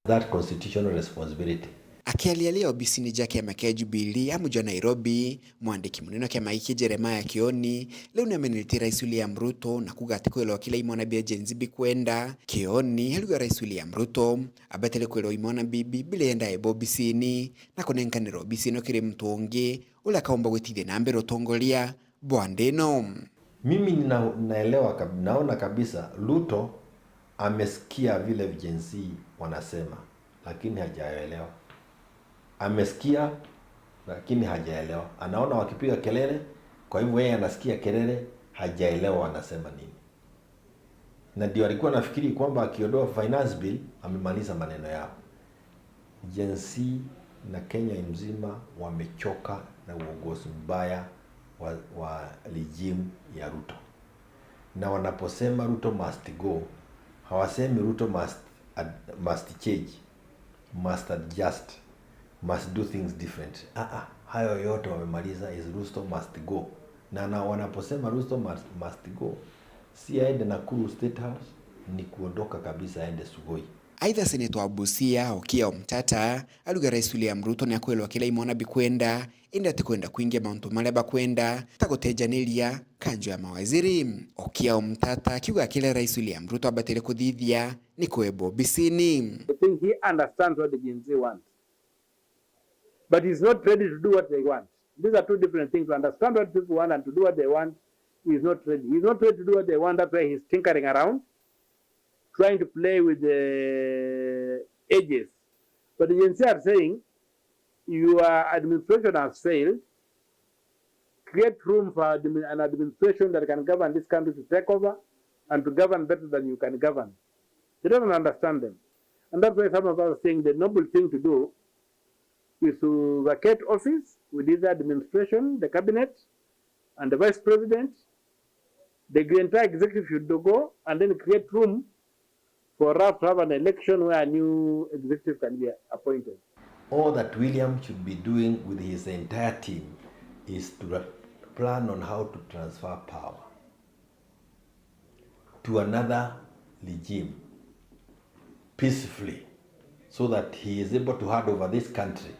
That constitutional responsibility. Akiaria ria obisini ja kiama kia Jubilee amu ja Nairobi, mwandiki munene wa kiama giki Jeremiah Kioni riu ni ameneretie Rais William Ruto na kuuga ati kwirwa kiria imwana bia Gen Z bikwenda. Kioni ariuga Rais William Ruto abatire kwirwa imwana bibi biria yendae bo obisini na kunenkanira obisi ino kiri muntu ungi uria akaumba gwitithia na mbere utongoria bwa nthi ino. Mimi nina-, naelewa kab-, naona kabisa Ruto amesikia vile Gen Z wanasema, lakini hajaelewa. Amesikia, lakini hajaelewa. Anaona wakipiga kelele, kwa hivyo yeye anasikia kelele, hajaelewa wanasema nini. Na ndio alikuwa anafikiri kwamba akiondoa finance bill, amemaliza maneno yao. Gen Z na Kenya mzima wamechoka na uongozi mbaya wa, wa regime ya Ruto. Na wanaposema Ruto must go, hawasemi Ruto must ad-, must change, must adjust, must do things different. Ah, ah, hayo yote wamemaliza is Ruto must go. Na, na wanaposema Ruto must, must go, si aende Nakuru State House, ni kuondoka kabisa aende Sugoi. Aitha, seneta wa Busia, Okiya Omtata, ariuga Rais William Ruto ni akwirwa kiria imwana bikwenda, indi atikwenda kuingia mauntu maria bakwenda, ta gutejaniria kanjo ya mawaziri. Okiya Omtata akiuga kiria Rais William Ruto abatire kuthithia ni kwebwa obisini. I think he understands what the Gen Z want. But he's not ready to do what they want. These are two different things. To understand what people want and to do what they want, he is not ready. He is not ready to do what they want. That's why he's tinkering around, trying to play with the edges. But the Gen Z are saying, your administration has failed. Create room for admi-, an administration that can govern this country to take over and to govern better than you can govern. They don't understand them. And that's why some of us are saying the noble thing to do is to vacate office with this administration, the cabinet, and the vice president. The entire executive should go and then create room for us to have an election where a new executive can be appointed. All that William should be doing with his entire team is to ra-, plan on how to transfer power to another regime peacefully, so that he is able to hand over this country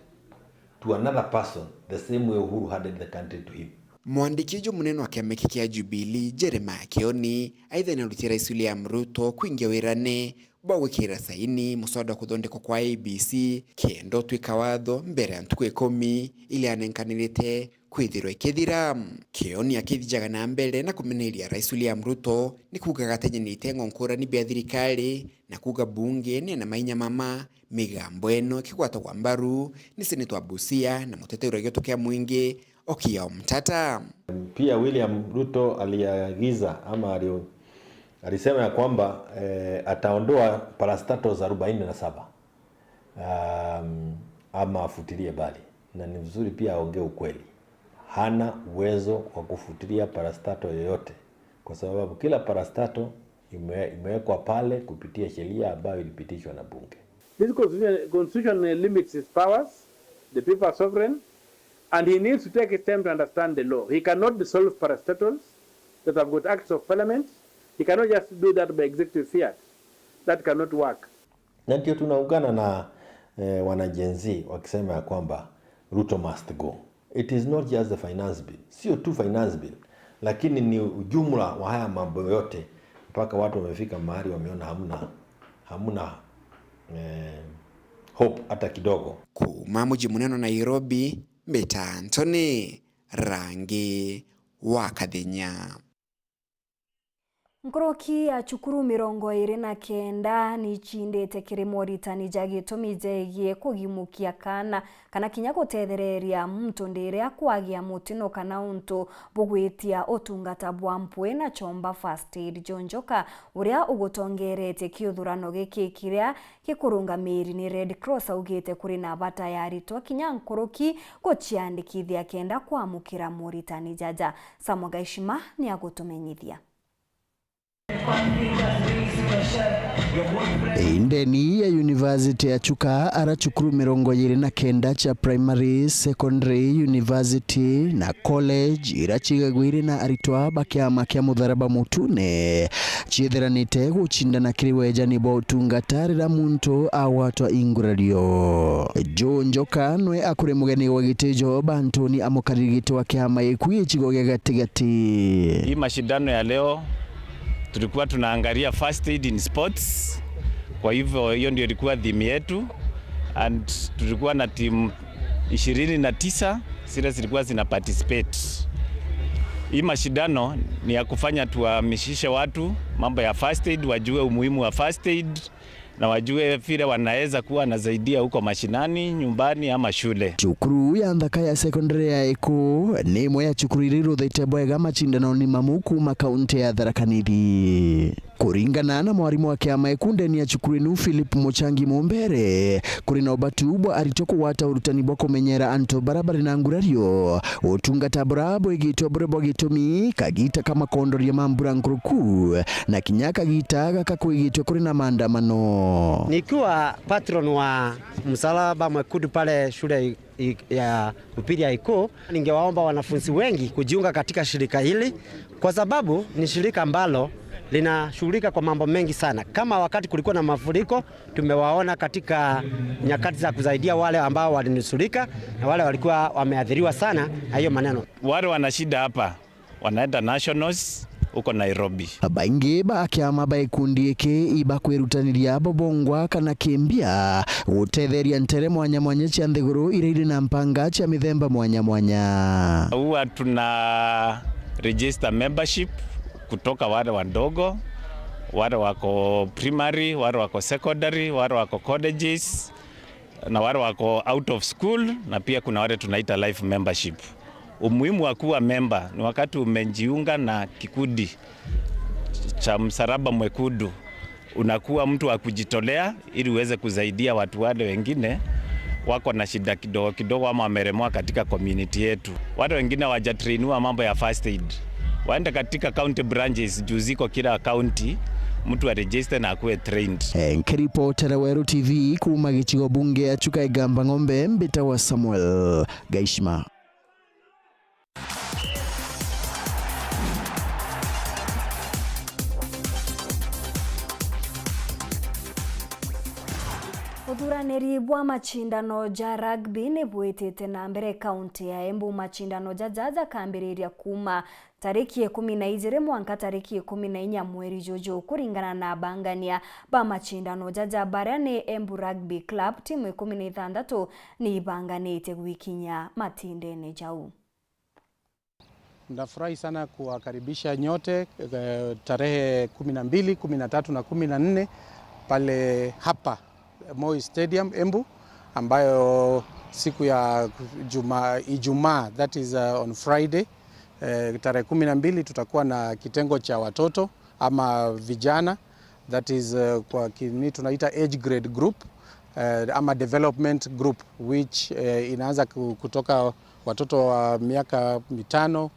to another person the same way Uhuru handed the country to him. Mwandiki uju munene wa kiama giki kia Jubilee, Jeremiah Kioni, aitha ni arutie Rais William Ruto kuingia wirane bwa gwikira saini muswada wa kuthondekwa kwa I E B C kenda utwika watho mbere ya ntuku ikumi iria anenkanirite kwithirwa ikithira. Kioni akithijaga na mbere na kumeneria Rais William Ruto ni kuuga gatenyanite ngo nkurani bia thirikari na kuuga bunge ni ena mainya mama, migambo eno ikigwatagwa mbaru ni seneta wa Busia na muteteri wa gioto kia mwingi Okiya Omtata. Pia William Ruto aliagiza ama ali-, alisema ya kwamba, eh, ataondoa parastatals arobaini na saba, um, ama afutilie mbali. Na ni vizuri pia aongee ukweli. Hana uwezo wa kufutilia parastatal yoyote, kwa sababu kila parastatal ime-, imewekwa pale kupitia sheria ambayo ilipitishwa na bunge. This constitution, constitution limits his powers. The people are sovereign, and he needs to take his time to understand the law. He cannot dissolve parastatals that have got acts of parliament. He cannot just do that by executive fiat. That cannot work. Na ndio tunaungana na, eh, wana Gen Z wakisema ya kwamba Ruto must go. It is not just the finance bill. Sio tu finance bill, lakini ni ujumla wa haya mambo yote, mpaka watu wamefika mahali wameona hamna, hamna, eh, hope hata kidogo. Kuuma muji munene wa Nairobi, mbita Anthony Rangi wa Kathenya. Nkuruki ya cukuru mirongo iri na kenda nicindite kiri moritani ja gitumi jegie kugimukia kaana kana kinya gutethereria muntu ndiria kwagia mutino kana untu bugwitia utungata bwa mpwi na chomba First Aid. John Njoka, uria ugutongeretie kiuthurano giki kiria gikurungamiri ni Red Cross, augite kuri na bata ya aritwa kinya nkuruki guciandikithia kenda kwamukira moritani jaja. Samuel Gaishima ni agutumenyithia. Indeni ya University ya Chuka, ara cukuru mirongo iri na kenda cia primary, secondary, university na college, ira cigagwire na aritwa ba kiama kia Mutharaba Mutune, ciithiranite gucindana kiri wejani bwa utungata rira muntu agwatwa ingurario. Joe Njoka nwe akuri mugeni wa gitijo bantuni amukariri giti wa kiama iku gicigo gia gatigati. Hii mashindano ya leo tulikuwa tunaangalia first aid in sports. Kwa hivyo hiyo ndio ilikuwa theme yetu, and tulikuwa na timu ishirini na tisa zile zilikuwa zina participate. Hii mashindano ni ya kufanya tuhamasishe watu mambo ya first aid, wajue umuhimu wa first aid na wajue vile wanaweza kuwa wanasaidia huko mashinani, nyumbani ama shule. Cukuru ya Nthaka ya Secondary ya Iku ni imwe ya cukuru iria iruthite bwega macindanoni mamu kuuma kaunti ya Tharaka Nithi. Kuringana na mwarimu wa kiama iku ndeni ya cukuru inu, Philip Muchangi Mumbere, kuri na ubatu bwa aritwa kugwata urutani bwa kumenyera antu bara bari na ngurario, utungata bura bwigitwe buri bwa gitumi kagita ka makondoria ma mbura nkuruku, na kinya kagita gaka kwigitwe kuri na maandamano. Nikiwa patron wa Msalaba Mwekundu pale shule i-, ya upili ya Iku, ningewaomba wanafunzi wengi kujiunga katika shirika hili, kwa sababu ni shirika ambalo linashughulika kwa mambo mengi sana. Kama wakati kulikuwa na mafuriko, tumewaona katika nyakati za kusaidia wale ambao walinusurika na wale walikuwa wameathiriwa sana na hiyo maneno. Wale wana shida hapa wanaenda nationals huko Nairobi. Baingi ba kiama ba ikundi iki ibakwirutaniria bo bongwa kana kimbia gutetheria ntere mwanya mwanya cia nthiguru iria iri na mpanga cia mithemba mwanya mwanya. Huwa tuna register membership kutoka wale wadogo, wale wako primary, wale wako secondary, wale wako colleges, na wale wako out of school, na pia kuna wale tunaita life membership. Umuhimu wa kuwa member ni wakati umejiunga na kikundi cha Msalaba Mwekundu, unakuwa mtu wa kujitolea ili uweze kusaidia watu wale wengine wako na shida kidogo kidogo ama wamelemwa katika community yetu. Wale wengine hawajatrainiwa mambo ya first aid, waende katika county branches juu ziko kila county, mtu aregister na akuwe trained. Eh, nkiripotera Weru T V kuuma gicigo bunge ya Chuka Igamba Ng'ombe, mbitawa Samuel Gaishima. Uthuraniri bwa macindano ja rugby ni bwitite na mbere kaunti ya Embu. Macindano jaja jakambiriria kuuma tariki ikumi na ijiri mwanka tariki ikumi na inya mweri juju, kuringana na abangania ba macindano jaja, baria ni Embu Rugby Club. Timu ikumi na ithantatu ni ibanganitie gwikinya matindene jau. Nafurahi sana kuwakaribisha nyote, eh, tarehe kumi na mbili, kumi na tatu na kumi na nne pale hapa Moi Stadium, Embu, ambayo siku ya juma-, Ijumaa, that is, uh, on Friday, eh, tarehe kumi na mbili tutakuwa na kitengo cha watoto ama vijana, that is, uh, kwa kini tunaita age grade group, eh, ama development group, which, eh, inaanza ku-, kutoka watoto wa miaka mitano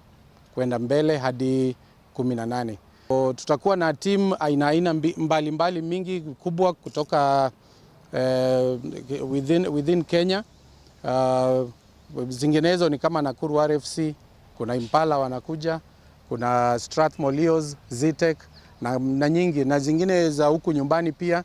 kwenda mbele hadi kumi na nane. So, tutakuwa na team aina aina mbi-, mbalimbali mingi kubwa kutoka, eh, within, within Kenya. Uh, zinginezo ni kama Nakuru R F C, kuna Impala wanakuja, kuna Strathmore Leos, Zetech na, na nyingi, na zingine za huku nyumbani pia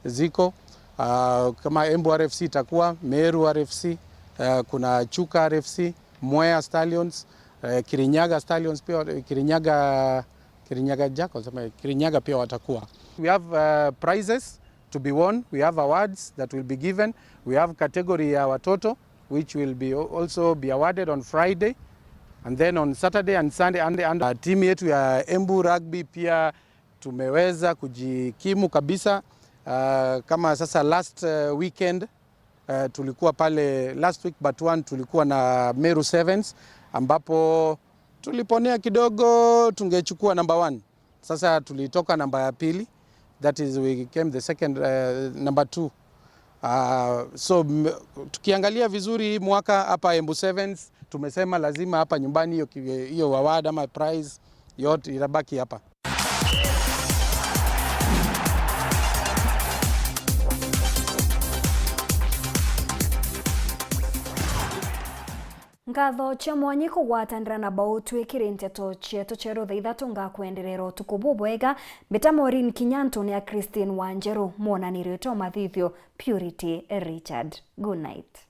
ziko. Uh, kama Embu R F C itakuwa, Meru R F C, uh, kuna Chuka R F C, Mwea Stallions, uh, Kirinyaga Stallions pia, Kirinyaga, Kirinyaga Jackals, ama Kirinyaga pia watakuwa. We have, uh, prizes to be won. We have awards that will be given. We have category ya watoto, which will be al-, also be awarded on Friday. And then on Saturday and Sunday, and, and, uh, team yetu ya Embu Rugby pia tumeweza kujikimu kabisa. Uh, kama sasa last, uh, weekend, uh, tulikuwa pale last week but one, tulikuwa na Meru Sevens, ambapo tuliponea kidogo, tungechukua number one. Sasa tulitoka namba ya pili, that is we came the second, uh, number two. Uh, so, m-, tukiangalia vizuri hii mwaka hapa Embu Sevens, tumesema lazima hapa nyumbani hiyo ki-, hiyo award ama prize yote itabaki hapa. Ngatho cia mwanyi kugwatanira na bau twikiri nteto cietu cia rutha ithatu ngakwenderera utuku bubwega. Mbita Maureen Kinyantu ni a Christine Wanjeru, mwonanirio jwa mathithio Purity Richard. Good night.